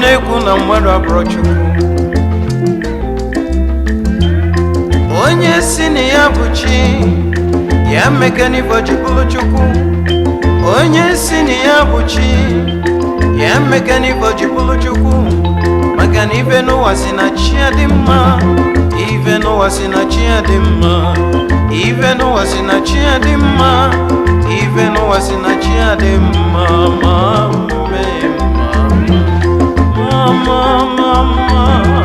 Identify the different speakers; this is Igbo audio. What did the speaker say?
Speaker 1: Na-ekwu na mmadụ abụrụ Chukwu. Onye si na ya bụ chi ya mekanivo ji bụrụ Chukwu. Onye si na ya bụ chi ya mekanivo ji bụrụ Chukwu, maka na ife n'ụwa si na chi ya dị mma. Ife n'ụwa si na chi ya dị mma. Ife n'ụwa si na chi ya dị mma. Ife n'ụwa si na chi ya dị mma. Ma mee mma, ma ma ma ma.